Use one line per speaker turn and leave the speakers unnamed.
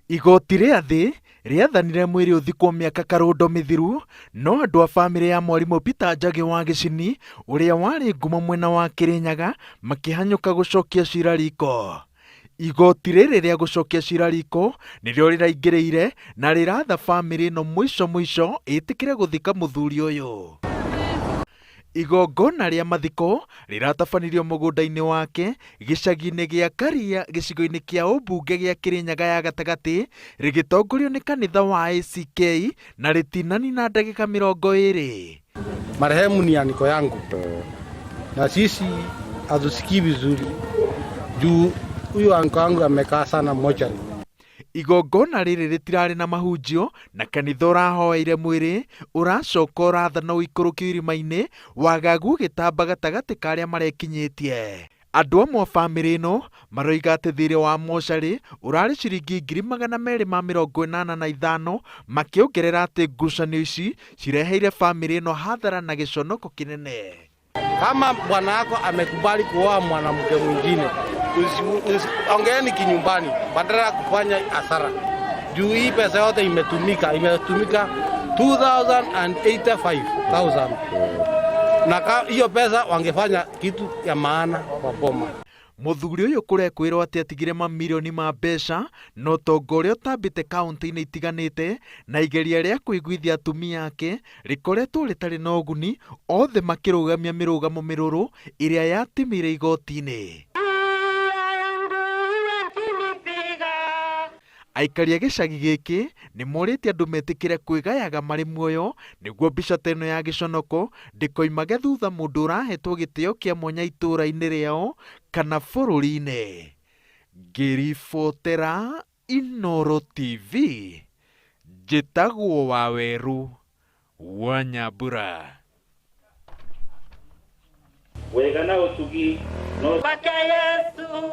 Igoti rĩa thĩ rĩathanire mwĩrĩ ũthikwo mĩaka karũndo mĩthiru, no andũ a bamĩrĩ ya mwarimũ Peter Njagĩ wa Gĩcini ũrĩa warĩ ngumo mwena wa Kĩrĩnyaga makĩhanyũka gũcokia cira riko. Igoti rĩrĩ rĩa gũcokia cira riko nĩrĩo rĩraingĩrĩire na rĩratha bamĩrĩ ĩno mũico mũico ĩtĩkĩre gũthika mũthuri ũyũ. Igongona rĩa mathiko rĩratabanirio mũgũnda-inĩ wake gĩcagi-inĩ gĩa Karia gĩcigo-inĩ kĩa ũmbunge gĩa Kĩrĩnyaga ya gatagatĩ rĩgĩtongorio nĩ kanitha wa ACK na rĩtinanina ndagĩka 20.
Marehemu ni aniko yangu na sisi hatusikii vizuri juu huyu anko yangu amekaa sana mochari.
Igongona rĩrĩ rĩtirarĩ na mahunjio na kanitha ũrahoeire mwĩrĩ ũracoka ũrathana ũikũrũkio irima-inĩ wagagu ũgĩtamba gatagatĩ ka arĩa marekinyĩtie. Andũ amwe a bamĩrĩ ĩno maroiga atĩ thirĩ wa mocarĩ ũrarĩ ciringi 285,000 makĩongerera atĩ ngucanio ici cireheire bamĩrĩ ĩno hathara na gĩconoko kĩnene.
Kama bwana yako amekubali kuoa mwanamke mwingine, ongeeni kinyumbani badala ya kufanya hasara. Juu hii pesa yote imetumika, imetumika 2085,000 na hiyo pesa wangefanya kitu ya maana kwa boma.
Mũthuri ũyũ kũrekwĩrwo atĩ atigire mamirioni ma mbeca na ũtonga ũrĩa ũtambĩte kaunti-inĩ itiganĩte na igeria rĩa kũiguithia atumia ake rĩkoretwo rĩtarĩ na ũguni, othe makĩrũgamia mĩrũgamo mĩrũrũ ĩrĩa yatimire igoti-inĩ. Aikari a gĩcagi gĩkĩ nĩ morĩtie andũ metĩkĩre kwĩgayaga marĩ muoyo nĩguo mbica ta ĩno ya gĩconoko ndĩkoimage thutha mũndũ ũrahetwo gĩtĩo kĩa mwanya itũũra-inĩ rĩao kana bũrũri-inĩ. Ngĩribotera Inooro TV, njĩtagwo Wawerũ wa Nyambura.
Wega na ũtugi no
Kwake Yesu.